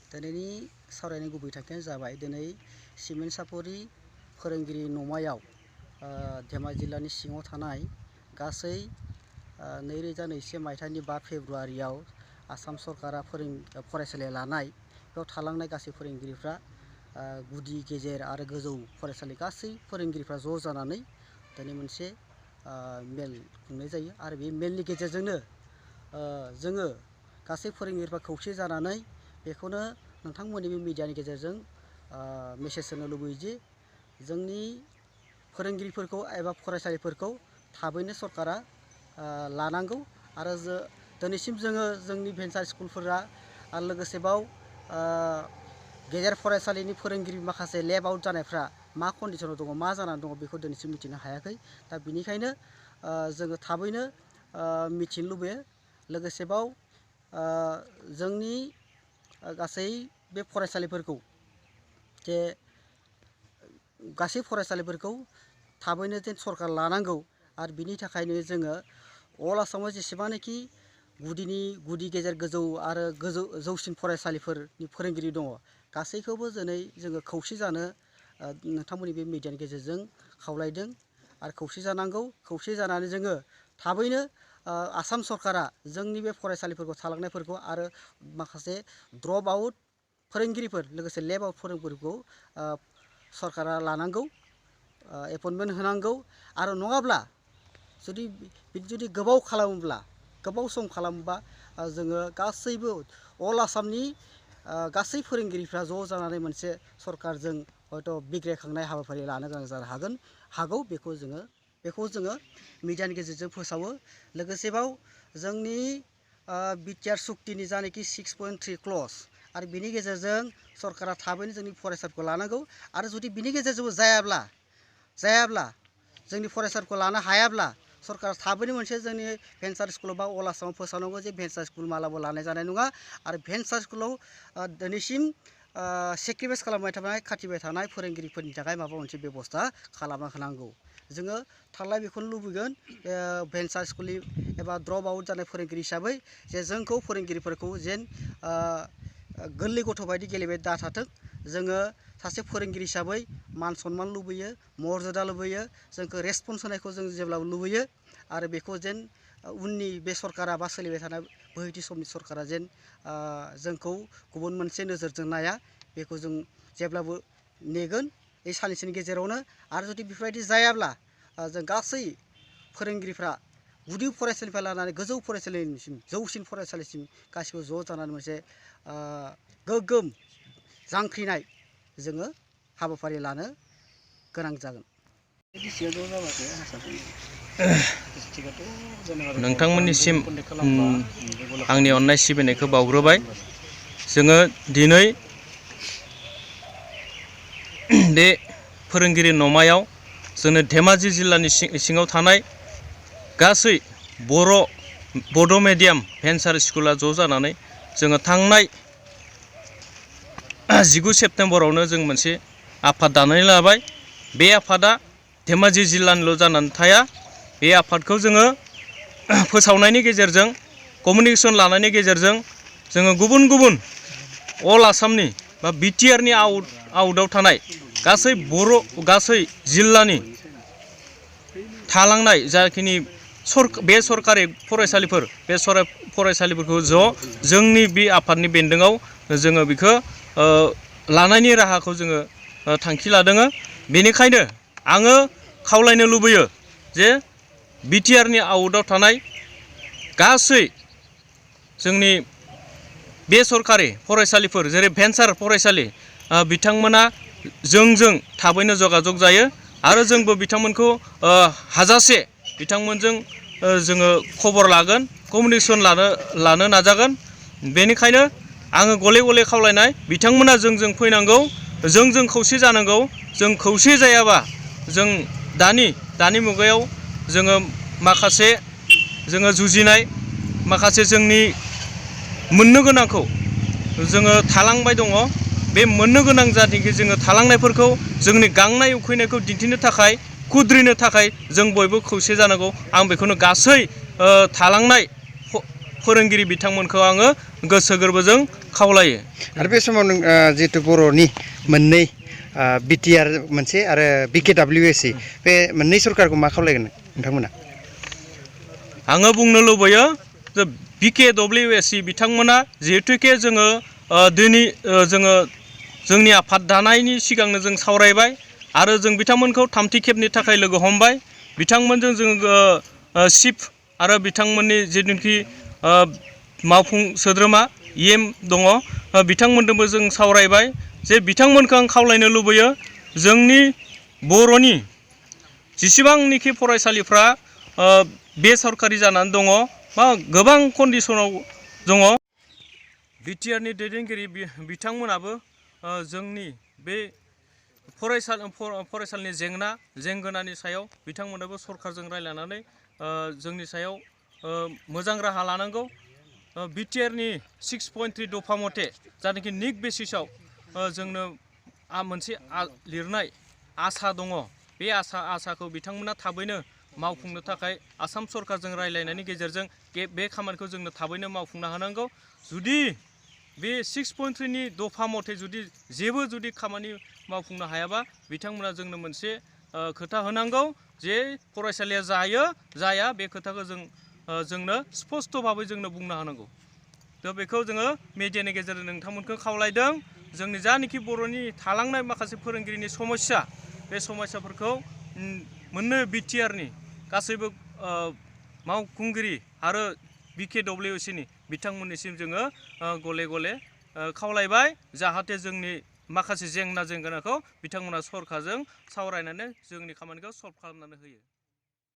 दिनैनि सावरायनाय गुबै थांखियानो जाबाय दिनै सिमेन्टसापरि फोरोंगिरि नमायाव धेमाजि जिल्लानि सिङाव थानाय गासै 2021 मायथाइनि 5 फेब्रुआरियाव आसाम सरकारा फरायसालि लानाय बेयाव थालांनाय गासै फोरोंगिरिफ्रा गुदि गेजेर आरो गोजौ फरायसालि गासै फोरोंगिरिफ्रा ज' जानानै दिनै मोनसे मेल खुंनाय जायो आरो बे मेलनि गेजेरजोंनो जोङो गासै फोरोंगिरिफ्रा खौसे जानानै बेखौनो नोंथांमोननि बे मिडियानि गेजेरजों मेसेज होनो लुबैयो जे जोंनि फोरोंगिरिफोरखौ एबा फरायसालिफोरखौ थाबैनो सरकारा लानांगौ आरो दिनैसिम जोङो जोंनि भेन्सार स्कुलफोरा आरो लोगोसे बाव गेजेर फरायसालिनि फोरोंगिरि माखासे लेब आउट जानायफ्रा मा कन्डिशनाव दङ मा जानानै दङ बेखौ दिनैसिम मिथिनो हायाखै दा बिनिखायनो जोङो थाबैनो मिथिनो लुबैयो लोगोसे बाव जोंनि गासै बे फरायसालिफोरखौ जे गासै फरायसालिफोरखौ थाबैनो जेन सरकार लानांगौ आरो बिनि थाखायनो जोङो अल आसामाव जेसेबांनाखि गुदि गेजेर गोजौ आरो जौसिन फरायसालिफोरनि फोरोंगिरि दङ गासैखौबो दिनै जोङो खौसे जानो नोंथांमोननि बे मिडियानि गेजेरजों खावलायदों आरो खौसे जानांगौ खौसे जानानै जोङो थाबैनो आसाम सरकारा जोंनि बे फरायसालिफोरखौ थालांनायफोरखौ आरो माखासे ड्रप आउट फोरोंगिरिफोर लोगोसे लेब आउट फोरोंगिरिफोरखौ सरकारा लानांगौ एपइन्टमेन्ट होनांगौ आरो नङाब्ला जुदि गोबाव खालामोब्ला गोबाव सम खालामोबा जोङो गासैबो अल आसामनि गासै फोरोंगिरिफ्रा ज' जानानै मोनसे सरकारजों हयथ' बिग्रायखांनाय हाबाफारि लानो गोनां जानो हागौ बेखौ जोङो मिडियानि गेजेरजों फोसावो लोगोसेबाव जोंनि बिटिआर सुक्तिनि जानाखि 6.3 क्लज आरो बिनि गेजेरजों सरकारा थाबैनो जोंनि फरायसाफोरखौ लानांगौ आरो जुदि बिनि गेजेरजोंबो जायाब्ला जोंनि फरायसाफोरखौ लानो हायाब्ला सरकारा थाबैनो मोनसे जोंनि भेन्सार स्कुलाव बा अल आसामाव फोसावनांगौ जे भेन्सार स्कुल मालाबा लानाय जानाय नङा आरो भेन्सार स्कुलाव दिनैसिम सेक्रिफाइस खाथिबाय थानाय फोरोंगिरिफोरनि थाखाय माबा मोनसे बेबस्था खालामना होनांगौ जोङो थारला बेखौनो लुबैगोन भेन्सार स्कुलनि एबा ड्रप आउट जानाय फोरोंगिरि हिसाबै जे जोंखौ फोरोंगिरिफोरखौ जेन गोरलै गथ' बायदि गेलेबाय दाथाथों जोङो सासे फोरोंगिरि हिसाबै मान सन्मान लुबैयो मर्यादा लुबैयो जोंखौ रेसपन्स होनायखौ जों जेब्लाबो लुबैयो आरो बेखौ जेन उननि बे सरकारा बा सोलिबाय थानाय बोहैथि समनि सरकारा जेन जोंखौ गुबुन मोनसे नोजोरजों नाया बेखौ जों जेब्लाबो नेगोन बे साननैसोनि गेजेरावनो आरो जुदि बेफोरबायदि जायाब्ला जों गासै फोरोंगिरिफ्रा गुदि फरायसालिनिफ्राय लानानै गोजौ फरायसालिसिम जौसिन फरायसालिसिम गासिबो ज' जानानै मोनसे गोग्गोम जांख्रिनाय जोङो हाबाफारि लानो गोनां जागोन। नोंथांमोननिसिम आंनि अननाय सिबिनायखौ बावग्रोबाय जोङो दिनै बे फोरोंगिरि नमायाव जोङो धेमाजि जिल्लानि सिङाव थानाय गासै बड' मिडियाम भेन्सार स्कुला ज' जानानै जोङो थांनाय 19 सेप्तेम्बरावनो जों मोनसे आफाद दानानै लाबाय बे आफादा धेमाजि जिल्लानिल' जानानै थाया बे आफादखौ जोङो फोसावनायनि गेजेरजों कमिउनिकेसन लानायनि गेजेरजों जोङो गुबुन अल आसामनि बा बिटिआरनि आउटआव थानाय गासै जिल्लानि थालांनाय जाखिनि बे सरकारि फरायसालिफोर बे फरायसालिफोरखौ जोंनि बे आफादनि बेन्दोङाव जोङो बेखौ लानायनि राहाखौ जोङो थांखि लादों बेनिखायनो आङो खावलायनो लुबैयो जे बिटिआरनि आउटआव थानाय गासै जोंनि बेसरकारि फरायसालिफोर जेरै भेन्सार फरायसालि बिथांमोना जोंजों थाबैनो जगाजग जायो आरो जोंबो बिथांमोनखौ हाजासे बिथांमोनजों जोङो खबर लागोन कमिउनिकेसन लानो नाजागोन बेनिखायनो आङो गले खावलायनाय बिथांमोना जोंजों फैनांगौ जोंजों खौसे जानांगौ जों खौसे जायाबा जों दानि मुगायाव जोङो माखासे जोङो जुजिनाय माखासे जोंनि मोननो गोनांखौ जोङो थालांबाय दङ बे मोननो गोनां जायनोखि जोङो थालांनायफोरखौ जोंनि गांनाय उखैनायखौ दिन्थिनो थाखाय खुद्रिनो थाखाय जों बयबो खौसे जानांगौ आं बेखौनो गासै थालांनाय फोरोंगिरि बिथांमोनखौ आङो गोसो गोरबोजों खावलायो। आरो बे समाव नों जिहेतु बर'नि मोननै बिटिआर मोनसे आरो BKWSC बे मोननै सरकारखौ मा खावलायगोन नोंथांमोना? आङो बुंनो लुबैयो जे BKWSC बिथांमोना जिहेतुके जोङो दिनै जोङो जोंनि आफाद दानायनि सिगांनो जों सावरायबाय आरो जों बिथांमोनखौ थामथि खेबनि थाखाय लोगो हमबाय। बिथांमोनजों जोङो चिफ आरो बिथांमोननि जिथुनिखि मावफुं सोद्रोमा EM दङ बिथांमोनजोंबो जों सावरायबाय जे बिथांमोनखौ आं खावलायनो लुबैयो जोंनि बर'नि जेसेबांनिखि फरायसालिफ्रा बेसरकारि जानानै दङ बा गोबां कन्डिसनाव दङ बिटिआरनि दैदेनगिरि बिथांमोनाबो जोंनि बे फरायसालिनि जेंगोनानि सायाव बिथांमोनाबो सरकारजों रायज्लायनानै जोंनि सायाव मोजां राहा लानांगौ। बिटिआरनि 6.3 दफा मथे जायनाखि निक बेसिसाव जोंनो मोनसे लिरनाय आसा दङ बे आसाखौ बिथांमोना थाबैनो मावफुंनो थाखाय आसाम सरकारजों रायज्लायनायनि गेजेरजों बे खामानिखौ जोंनो थाबैनो मावफुंनो हानांगौ। जुदि बे 6.3 नि दफा मथे जुदि खामानि मावफुंनो हायाबा बिथांमोना जोंनो मोनसे खोथा होनांगौ जे फरायसालिया जाया बे खोथाखौ जोंनो स्पष्ट भाबै जोंनो बुंनो हानांगौ। दा बेखौ जोङो मिडियानि गेजेरजों नोंथांमोनखौ खावलायदों जोंनि जानाखि बर'नि थालांनाय माखासे फोरोंगिरिनि समस्या बे समस्याफोरखौ मोननो बिटिआरनि गासैबो मावफुंगिरि आरो BKWSC नि बिथांमोननिसिम जोङो गले गले खावलायबाय जाहाथे जोंनि माखासे जेंनाखौ बिथांमोना सरकारजों सावरायनानै जोंनि खामानिखौ सल्भ खालामनानै होयो।